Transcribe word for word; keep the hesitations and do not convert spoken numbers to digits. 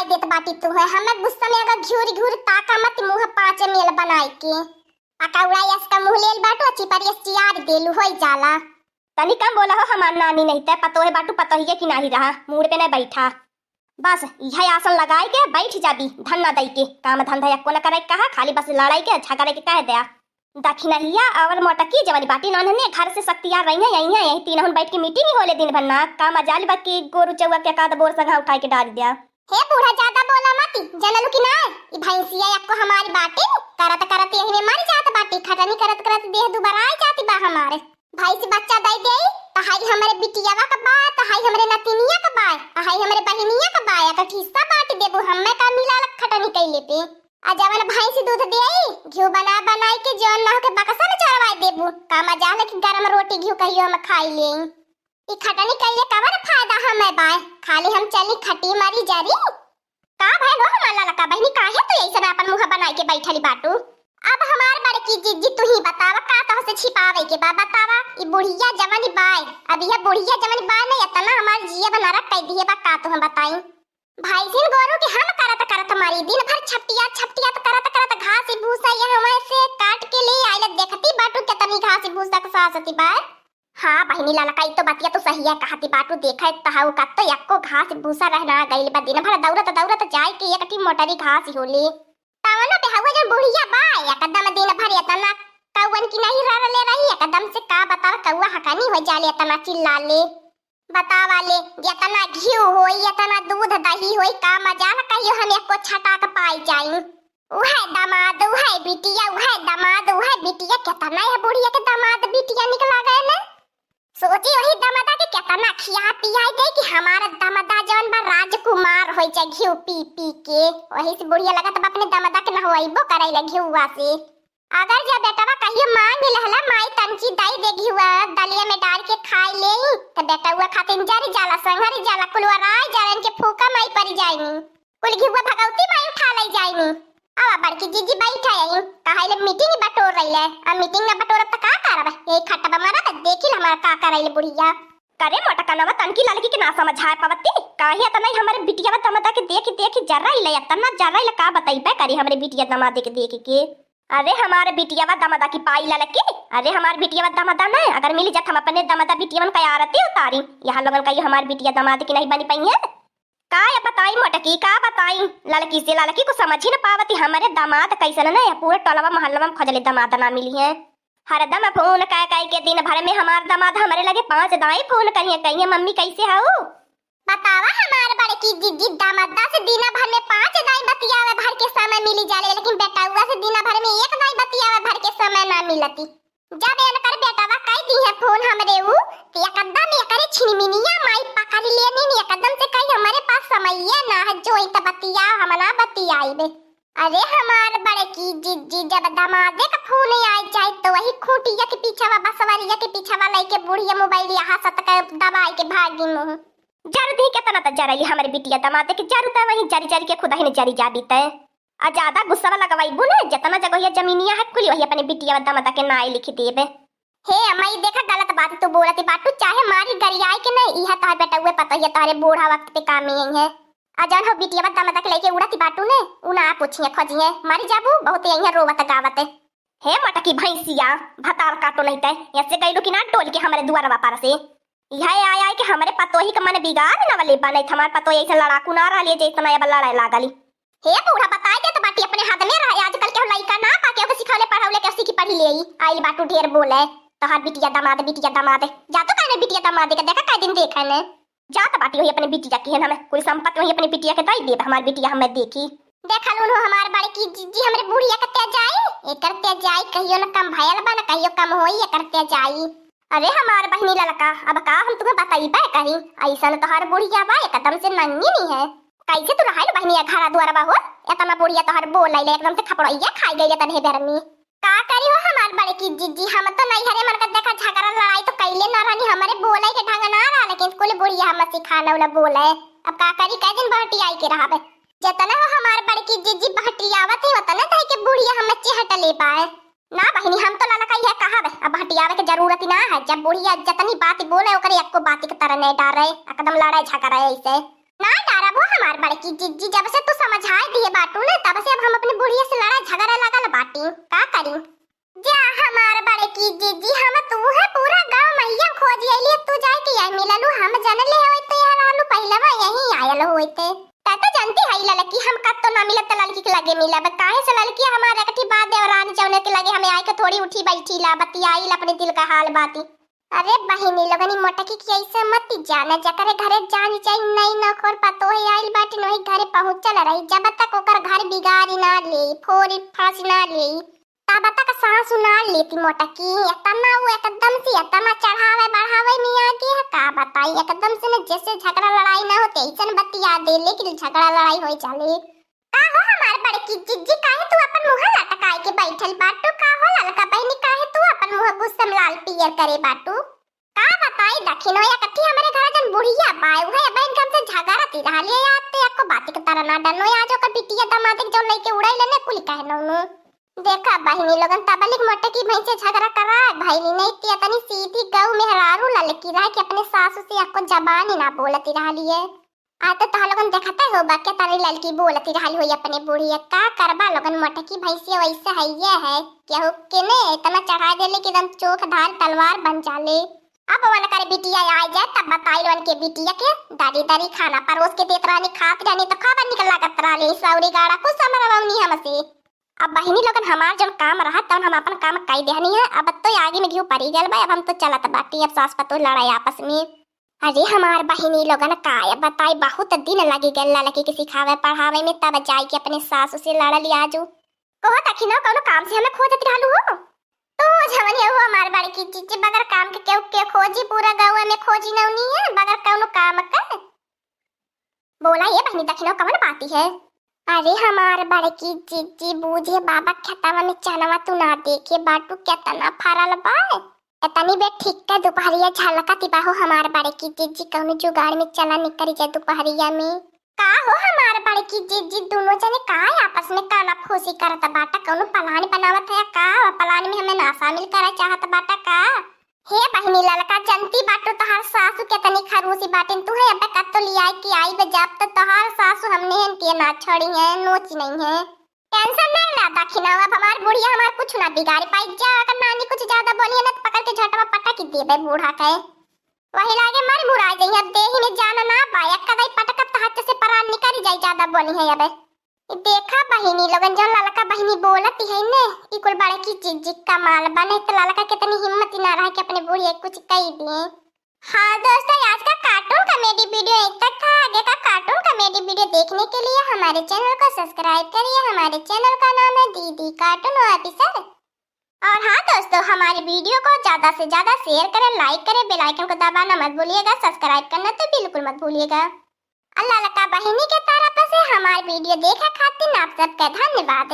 देत बाटी तू है, हमें गुस्सा में अगर घिउर घिउर ताका मत, मुँह पाँचे मेल बनाए के। पकौड़ा यस का मुँह लेल बाटू, चिपरी यस चियार देलू, होई जाला। तनी कम बोला हो हमार नानी, नहीं ते पतोहे बाटू, पतोहिए की नाही रहा, मूड़ पे नहीं बैठा। बस इहे आसन लगाई के बैठ जाबी, धन ना दई के, काम धंधा एको न करे कहा, खाली बस लड़ाई के झगड़े के कह दिया। दखिनहिया और मोटकी जवानी बाटी नान्हने घर से सक्तियार रही है, यही है, यही तीनहुन बैठ के मीटिंग ही होले दिन भर ना, काम अजाल बा कि गोरू चौआ के काद बोर संघा उठाई के डाल दिया। हे बूढ़ा, ज्यादा बोला मती, जनलू कि ना? ई भैंसिया एको हमारी बाटी, करत करत यही में मर जात बाटी, खटनी करत करत देह दुबराई जाती बा हमारे। भैंस बच्चा दई देई, त हाई हमरे बिटियावा का बा, त हाई हमरे नतिनिया का बा, त हाई हमरे बहिनिया का बा, एक हिस्सा बांट देबू, हमें का मिला खटनी कैले पे। आ जवन भैंस दूध देई, घिउ बना बनाई के जौन ना होके बक्सा में चढ़वाई देबू, का मजाल कि गरम रोटी घिउ कहियो हम खाई लेई। ई खटनी कइले कवन फायदा हमें बाय? खाली हम चली खटी मरी जरी। का भइल हो हमार ललका बहिनी, काहे तू ऐसन आपन मुँह बनाई के बैठली बाटू? अब हमार बड़की जिज्जी तू ही बतावा, का तोह से छिपावे के बा? बतावा, ई बुढ़िया जवन बाय, अब यह बुढ़िया जवन बाय ने इतना हमार जिया बना रख कह दिए बा, का तोह बताई? भैंसिन गोरू के हम करत करत मरी, दिन भर छपटिया छपटिया त करत करत घास भूसा ये हमें से काट के ले आइल, देखती बाटू कितनी घास भूसा के सासती बाय। हाँ बहिनी ललका, ई तो बतिया तू सहिया कहती बाटू, देखत तहु कत्तो एको घास भूसा रह ना गइल बा, दिन भर दौड़त दौड़त जाए के एक ठी मोटरी घास होले। तवनो पे हउआ जौन बुढ़िया बा, एकदम दिन भर एतना कौवन की नहीं ररले रही, एकदम से का बतावा, कौआ हकानी हो जाले, एतना चिल्लाले। बतावा ले, एतना घिउ होई, एतना दूध दही होई, का मजाल कहियो हम एको छटाक पाई जाई। उहे दमाद, उहे बिटिया, उहे दमाद, उहे बिटिया, केतना है बुढ़िया के दमाद बिटिया निकला गए ने। सोची वही दमादा के केतना खिया पियाई दे कि हमार दमादा जौन बा राजकुमार होई जाए घिउ पी पी के। वही से बुढ़िया लगत बा अपने दमादा के नहवाइबो करैला घिउवा से। अगर जब बेटवा कहियो मांग लहला, माई तनकी दई दे घिउवा, दलिया में डाल के खाई लेई, त बेटवा खातिन जर जाला, संघरी जाला, कुलवराई जाला, इनके फूका माई परी जाइनी। कुल घिउवा भगवती माई उठा लई जाइनी। अब बड़की जीजी बैठा आई, कहाइले मीटिंग बटोर रही है। अब मीटिंग ना बटोरब त का करब? यही खटबा मरब, देखी हमार का करैले बुढ़िया। करे मोटकनवा, तनकी ललकी के ना समझाए पावती, काहे इतना ही हमारे बिटिया दमादा के देख देख जराइले, इतना जराइले का बताइबे करी हमरे बिटिया दमादे के देख के। अरे हमार बिटियावा दमादा की पाई ललकी, अरे हमार बिटियावा दमादा न, अगर मिल जात हम अपने दमादा बिटियावन का आरती उतारी। यहाँ लोगन का ये हमार बिटिया दमाद की नहीं बनी पई है। का या बताई मोटकी, का बताई? ललकी से ललकी को समझ ही न पावती, हमरे दमाद कैसन न, पूरे टोलवा मोहल्लवा में खोजले दमाद ना मिली है। हरदम फोन कह कह के दिन भर में हमार दमाद हमरे लगे पाँच दाई फोन करिए, कहिए मम्मी कैसे हऊ? बतावा हमार बड़की जिज्जी, दमादा से दिना भर में पाँच दाई बतियावे भर के समय मिली जाले, लेकिन बेटउआ से दिना भर में एक दाई बतियावे भर के समय ना मिलती। जब एनकर बेटवा कई दी है फोन हमरे ऊ, तो एकदम एकरे छिनमिनिया माई पकड़ लेनी, एकदम से कही हमरे पास समइये ना है, जोई त बतिया, हम ना बतियाइबे। अरे हमार बड़की जिज्जी, जब दमादे का फोन आइ जाए तो वही खूंटिया के पीछवा, बसवरिया के पीछवा लइके बुढ़िया मोबाइल यहाँ सत के दबाई के भागी मुँह। जर दी केतना त जरली हमरे बिटिया दमादे के, जर त वही जरी जरी के खुदा ही ने जरी जाबी तय। आ ज्यादा गुस्सा लगवाइबू ने, जितना जगहिया जमीनिया है खुली वही अपने बिटिया दमादा के नाई लिखी देबे। हे अम्मा, ई देखा गलत बात तू बोलती बाटू, चाहे मारी गरियाई के नहीं, इहा तोहर बेटउए पतोहिया तोहरे बूढ़ा वक्त पे काम में आई है। आ जौन हो बिटिया दमादा के लेके उड़ती बाटू ने, उ ना पूछिए खोजिए, मरी जाबू, बहुत यही रोवत गावत। हे मटकी भैंसिया, भतार काटो नहीं तय, ऐसे कैलू कि ना डोल के हमरे दुआरवा पर से। यह आय आय के हमरे पतोही के मन बिगाड़ न वाले बा, नहीं त हमार पतोही ऐसे लड़ाकू ना रहली जैसे अब लड़ाई लागली। हे बूढ़ा, बताई देत बाटी, अपने हाथ में रहे। आजकल केहू लइका ना पा, केहू के सिखौले पढ़ौले, केहू सीखी पढ़ी लेई। आइल बाटू ढेर बोले, तोहार बिटिया दमाद, बिटिया दमाद। जा तो कहने बिटिया दमाद के, देखा कै दिन देखे ने। जात बाटी वही अपने बिटिया की है, हमें कुल संपत्ति वही अपने बिटिया के दई देब, हमार बिटिया हमें देखी। देखल उन्हो हमार बड़की जिज्जी, हमरे बुढ़िया के तेजाई, एकर तेजाई कहियो न कम भयल बा, न कहियो कम होई एकर तेजाई। अरे हमार बहिनी ललका, अब का हम तुम्हें बताइबे कही, ऐसन तोहार बुढ़िया बा, एकदम से नंगी नहीं है। कैसे तू रहाइल बहिनिया घरा दुआरवा हो? एतना बुढ़िया तोहर बोलैले एकदम से खपड़ैया खाई गईले तन्हे बेर में। का करी हो हमार बड़की जिज्जी, हम तो नैहरे मन के देखा झगड़ा लड़ाई तो कैले ना रहनी, हमरे बोले के ढंग ना रहा, लेकिन कुल बुढ़िया हम सिखाना उला बोले। अब का करी, कै दिन बहटी आई के रहबे। जतना हो हमार बड़की जिज्जी बहटी आवत है, उतना तह के बुढ़िया हम चेहट ले पाए। ना बहिनी, हम तो ललका इहे कहब, अब हटियावे के जरूरत ही ना है। जब बुढ़िया जतनी बात बोले, ओकरे एको बात के तरह नहीं डारे, एकदम लड़े झगड़े ऐसे। ना डारब हो हमार बड़की जिज्जी, जब से तू समझाए दिए बाटू ना, तब से अब हम अपनी बुढ़िया से लड़ाई झगड़ा लगल बाटी। का करी? जा हमार बड़की जिज्जी, हम तू है पूरा गाँव मैया खोज अइली, तू जाए के यहाँ मिललू, हम जनले होइत तो यहाँ रहलू, पहलवा यहीं आयल होइत। तै तो जानती है ललकी, हम कत्तो ना मिलब त ललकी के लगे मिलब, काहे से ललकी हमार एकठी बात देवरानी जौने के लगे हमें आए के थोड़ी उठी बैठी ला, बतियाई ला अपने दिल का हाल बाती। अरे बहिनी लोगनी, मोटकी की ऐसे मत जाना, जकरे घरे जान जाई नई नखोर पतोह आइल बाटिन, वही घरे पहुँचल रही, जब तक ओकर घर बिगाड़ी ना ले, फोड़ी फांसी ना ले, तब तक सासु ना लेती मोटकी। इतना वो एकदम से इतना चढ़ावे बढ़ावे में आगे है, का बताई, एकदम से न जैसे झगड़ा लड़ाई ना होते ऐसन बतिया दे, लेकिन झगड़ा लड़ाई हो जाले। का हो हमार बड़की जिज्जी, काहे तू अपन मुँह लटकाए के बैठल बाटू? का हो ललका बहिनी, काहे तू अपन मुँह गुस्सा में लाल पियर करे बाटू? का बताई दखिनो, या कथी हमरे घर जन बुढ़िया बाय, उहे बहन के हमसे झगड़ती रहली है, या ते एको बात के तरह ना डनो, या जो का बिटिया दामाद के जो लेके उड़ाई लेने कुल कहे नौनो। देखा बहिनी लोगन, तबलिक मोटकी भैंसे झगड़ा करा भैनी नहीं, ते तनी सीधी गऊ मेहरारू ललकी रहा कि अपने सासू से एको जबान ही ना बोलती रहली है। आ तो तोह लोगन देखते हो बा, के तारी ललकी बोलती रहली होई अपने बुढ़िया। का करबा लोगन, मोटकी भैंसिया वैसे है, ये है, केहू के ने इतना चढ़ा देले कि एकदम चोख धार तलवार बन जाले। अब वन करे बिटिया आ जाए, तब बताई लोगन के बिटिया के दारी दारी खाना परोस के देत रहनी, खात रहनी, तो खाबा निकल लागत रहले, सौरी गाड़ा कुछ समरवनी हमसे। अब बहिनी लोगन, हमार जौन काम रहा, तौन हम अपन काम कई देहनी है। अब तो आगे में घिउ परी गल बा, अब हम तो चलत बाटी, अब सास पतोह लड़ाई आपस में। अरे हमार बहिनी लोगन, काय बताई, बहुत दिन लगी गल ललकी के सिखावे पढ़ावे में, तब जाई के अपने सासू से लड़ली आजू। कहो दखिनो, कौनो काम से हमें खोजत रहलू हो? तू जवन है वो हमार बड़की जिज्जी, बगैर काम के केहू के खोजी, पूरा गौवा में खोजी नौनी है, बगैर कौनो काम के। बोला ये बहिनी, दखिनो कवन बाती है? अरे हमार बड़की जिज्जी, बूझे बाबा खेतवा में चनवा तू ना देखे बाटू, केतना फरल बा। एतनी बे ठीक के दुपहरिया झलकत बा हो हमार बड़की जिज्जी, कौनो जुगाड़ में चला निकल जाए दुपहरिया में। का हो हमार बड़की जिज्जी, दोनों जने का आपस में काना फूसी करत बाटा, कौनो प्लान बनावत है का? प्लान में हमें ना शामिल करे चाहत बाटा का? हे बहिनी ललका, जनती बाटू तोहार सासू केतनी खरूसी बाटिन, तू है अबे कत्तो लियाए के आई बे, जब तो तोहार सासू हमने हन के ना छोड़ी है, नोची नहीं है। टेंशन नहीं ला दखिना, अब हमार बुढ़िया हमार कुछ ना बिगाड़ी पाई। जा अगर नानी कुछ ज्यादा बोली है ना तो पकड़ के झटवा पटक ही देबे बूढ़ा के। वही लागे मर मुराई जाई, अब देही में जान ना बा, एक कदाई पटकब त हाथ से परान निकल जाई, ज्यादा बोली है अबे। ई देखा बहिनी लोगन, जौन ललका बहिनी बोलत है ने, ई कुल बड़की जिज्जी कमाल बा, नहीं तो ललका कितनी हिम्मत ही ना रहे कि अपने बुढ़िया कुछ कही दिए। हाँ दोस्तों, आज का कार्टून कॉमेडी वीडियो एक तक था। आगे का कार्टून कॉमेडी वीडियो देखने के लिए हमारे चैनल को सब्सक्राइब करिए। हमारे चैनल का नाम है दीदी कार्टून ऑफिसर। और हाँ दोस्तों, हमारे वीडियो को ज्यादा से ज्यादा शेयर करें, लाइक करें, बेल आइकन को दबाना मत भूलिएगा, सब्सक्राइब करना तो बिल्कुल मत भूलिएगा। अल्लाह लका बहिनी के तरफ से हमारे वीडियो देखा खातिर आप सबका धन्यवाद।